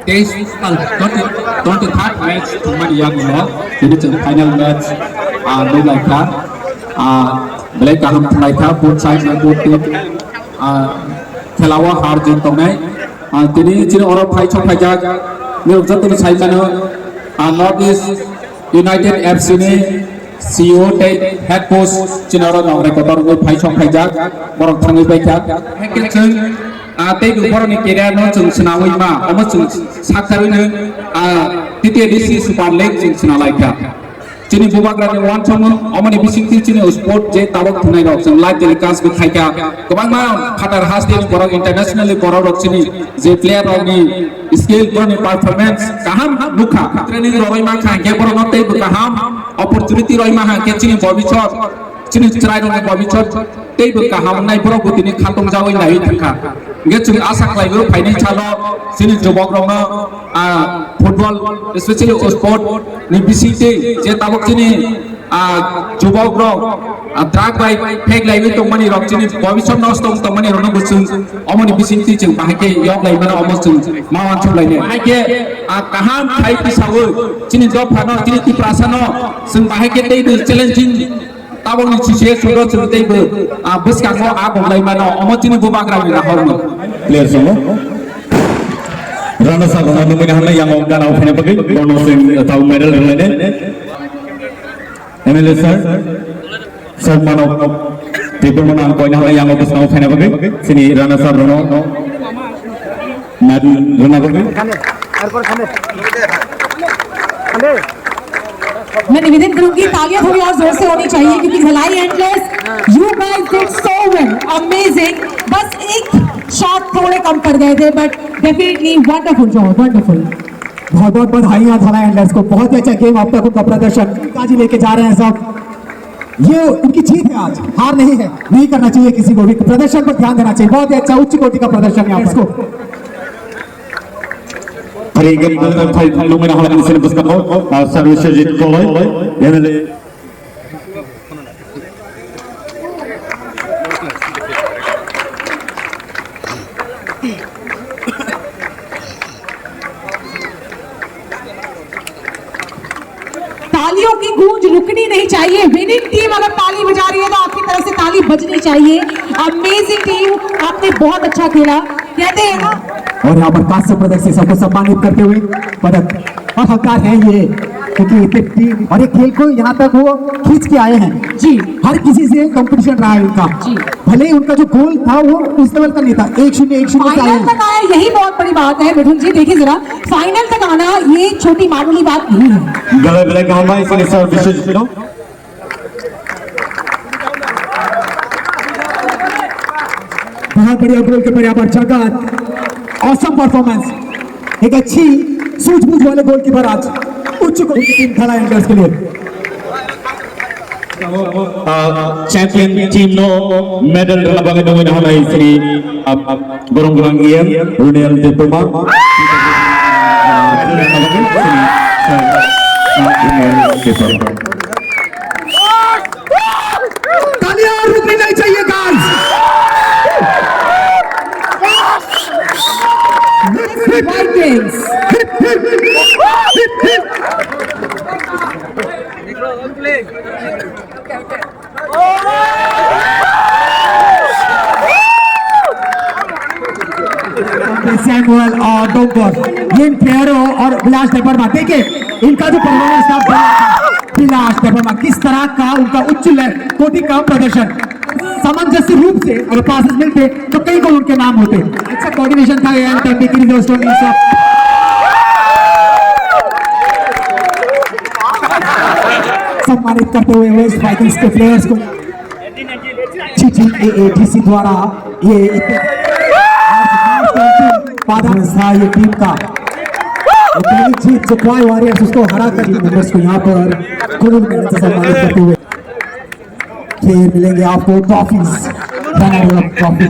Teis tal twenty, twenty-third match thwngmani yakno tini chwng final match, ah, nukhlaikha. Ah, belai kaham thwnglaikha, both side bai both team, ah, khelao har jit tongnai. Ah, tini chini oro phai chok phaijak, nirok jotono sai mano, ah, North East United F C ni C E O tei head coach chini oro nongrai kotor wngwi phai chok phaijak, borok thangwi paikha. Hakhe chwng, ah, tei bo borokni career no chwng swnawi ma, omo chwng sakharwi no, ah, T T A D C Super League chwng swnalaikha. Chini bubagrani uansukmung, omoni bisingtwi chini sport je tabuk thwngnairok chwng live telecast bo khaikha. Kwbangma phatar hasteni borok internationally borok rok chini je player rokni skill, borokni performance kaham nukha. Training rogwi mankha hwnkhe borokno teibo kaham opportunity rogwi mankha hwnkhe chini bobisot, chini chwrairokni bobisot teibo kaham wngnai borok bo tini khatungjawi naiwi thangkha. Hwnkhe chwng asa khlaio phainai salo chini jubokrokno, ah, football, especially o sport ni bisingtwi je tabuk chini, ah, jubokrok, ah, drug bai phek laiwi tongmani rok chini bobisot nosto wng tongmani rokno bo chwng omoni bisingtwi chwng bahai khe yok lai mano omo chwng ma uansuk lainai. Bahai khe, ah, kaham khai tisawi chini dophano chini Tiprasano chwng bahai khe tei bo challenging Tabukni sise sudo chwng teibo, ah, bwskango a bonglai mano, omo chini bubagrani nahormung. Player songo. Rana sa gona nungwi nahornai yango gana uphina bagwi, bono sing tau medal rwlainai. M L A sir, sir mano, teibo mano ang koina hwnwi yango bwskango uphina bagwi, chini rana sa bono. मैं निवेदन करूंगी, तालियां थोड़ी और जोर से होनी चाहिए क्योंकि Bhilai antlers, you guys did so well, amazing। बस एक शॉट थोड़े कम पड़ गए थे, but definitely wonderful job, wonderful। बहुत बहुत बधाइयाँ भिलाई एंटलर्स को, बहुत ही अच्छा गेम अब तक उनका प्रदर्शन, काजी लेके जा रहे हैं सब। ये उनकी जीत है आज, हार नहीं है, नहीं करना चाहिए किसी को भी, प्रदर्शन पर ध्यान देना चाहिए। बहुत ही अच्छा, उच्च कोटि का प्रदर्शन है आप इसको। Hari hingke, ah, phai, phai nungmani halai sini bwskango, ah, Sir Biswajit Koloi, M L A. तालियों की गूंज रुकनी नहीं चाहिए। विनिंग टीम अगर ताली बजा रही है तो आपकी तरफ से ताली बजनी चाहिए। अमेजिंग टीम, आपने बहुत अच्छा खेला, कहते हैं ना। और यहाँ पर कांस्य पदक से सबको सम्मानित करते हुए पदक बहुत हकदार है ये, क्योंकि इतने टीम और ये खेल को यहाँ तक वो खींच के आए हैं। जी। हर किसी से कंपटीशन रहा है उनका। जी। भले ही उनका जो गोल था वो उस लेवल का नहीं था, एक शून्य, एक शून्य से आए फाइनल हैं। तक आया, यही बहुत बड़ी बात है मिथुन जी। देखिए जरा, फाइनल तक आना ये छोटी मामूली बात नहीं है। Belai belai kaham bai sini sir Biswajit no. बहुत बढ़िया गोलकीपर यहाँ पर जगत, ऑसम परफॉर्मेंस, एक अच्छी सूझबूझ वाले गोलकीपर आज उच्च कोटि की टीम खड़ा है एंगल्स के लिए। Champion team no medal rwna bagwi nungwi nahonai sini, um, borong borong E M Runel Debbarma. तालियां रुकनी नहीं चाहिए, गाइस। White Wings. सैमुअल और डोंगर, ये इन प्लेयरों और विलास देबबर्मा, देखिए इनका जो परफॉर्मेंस था, विलास देबबर्मा किस तरह का उनका उच्च ले-, कोटि का प्रदर्शन, सामंजस्य रूप से अगर पासेस मिलते तो कई गोल उनके नाम होते। अच्छा कोऑर्डिनेशन था यार, तब भी किरी दोस्तों ने सब सम्मानित करते हुए वेस्ट वाइकिंग्स के प्लेयर्स को जी जी ए ए डी सी द्वारा ये इतने बाधा था ये टीम का। ये पहली जीत जो क्वाई वॉरियर्स उसको हरा कर टीम मेंबर्स को यहाँ पर कुल्लू मेडल से सम्मानित करते हुए फिर मिलेंगे आपको ट्रॉफीज, रनर अप ट्रॉफी।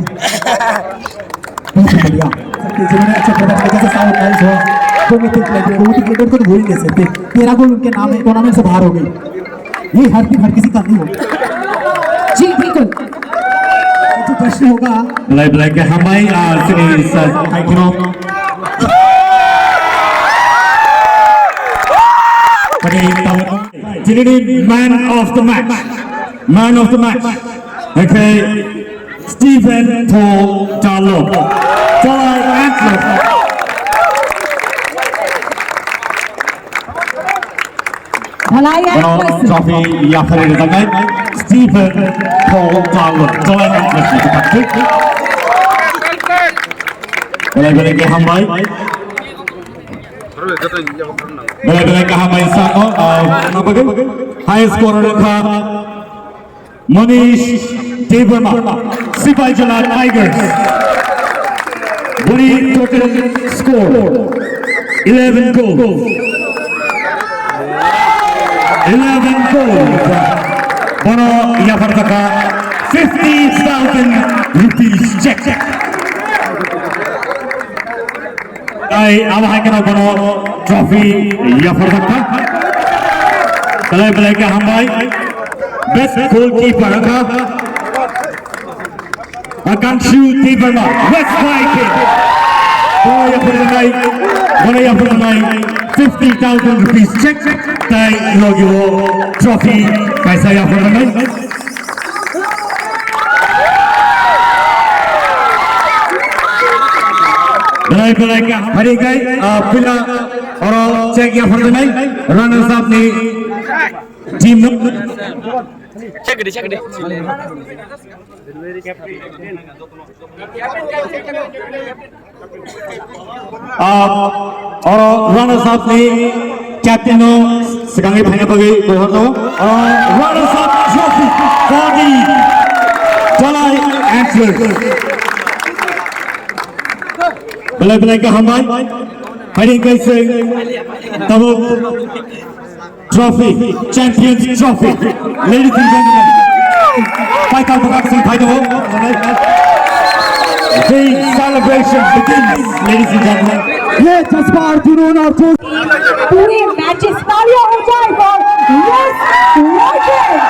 बहुत बढ़िया। जिन्होंने अच्छा प्रदर्शन किया, जैसे साउथ नाइस हुआ, वो भी ठीक लग रहे हैं, वो भी क्रिकेट को तो भूल ही नहीं सकते। तेरह गोल उनके नाम है, टूर्नामेंट से बाहर हो गई। ये हर दिन हर किसी का नहीं होता। जी, बिल्कुल। तो जश्न होगा। Belai belai khe hambai, ah, sini sa-, hai kheno. Bagi tamu, jinini man of the match. Man of the match. Okay. Stephen Paul Charlo. Tolai Antlers. Tolai Bono Antlers. Trophy yapharwi rwjaknai Stephen Paul Charlo. Tolai Antlers ni bwkhak thwi. Belai belai khe hambai. Belai belai khe hambai sano, ah, high scorer wngkha. Manish Debbarma, Sipaijala Tigers. Boni total score eleven goals. Eleven goals. Bono yapharjakha fifty thousand rupees check. Tai abo hai kheno bono trophy yapharjakha. Belai belai khe hambai. Best goalkeeper wngkha Akanshu Debbarma, West Viking. Bono yapharjaknai, bono yapharjaknai fifty thousand rupees check. Tai logi o trophy kaisa yapharjaknai. Belai belai khe hambai khe, ah, puila oro check yapharjaknai runners up ni team no. Check it, check it. Ah, oro runners up ni captain no swkangwi phaina bagwi rohorno. Oro runners up trophy for the Tolai Antlers. Belai belai khe hambai. Phaidi khe se tabuk Trophy, Champions Trophy. Ladies and gentlemen, paikal bwkhak sing phai tongo. The celebration begins, ladies and gentlemen. ये जज्बा और जुनून और जोश पूरे मैचेस तालियां हो जाए for West Vikings।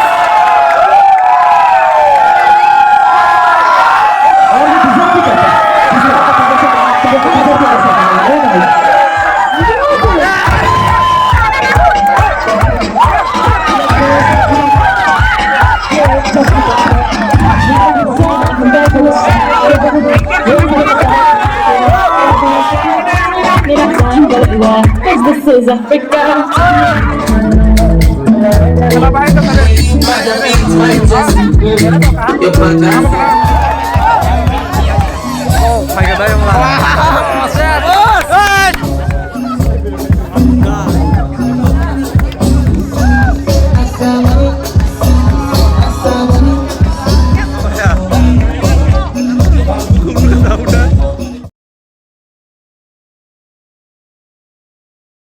is Africa.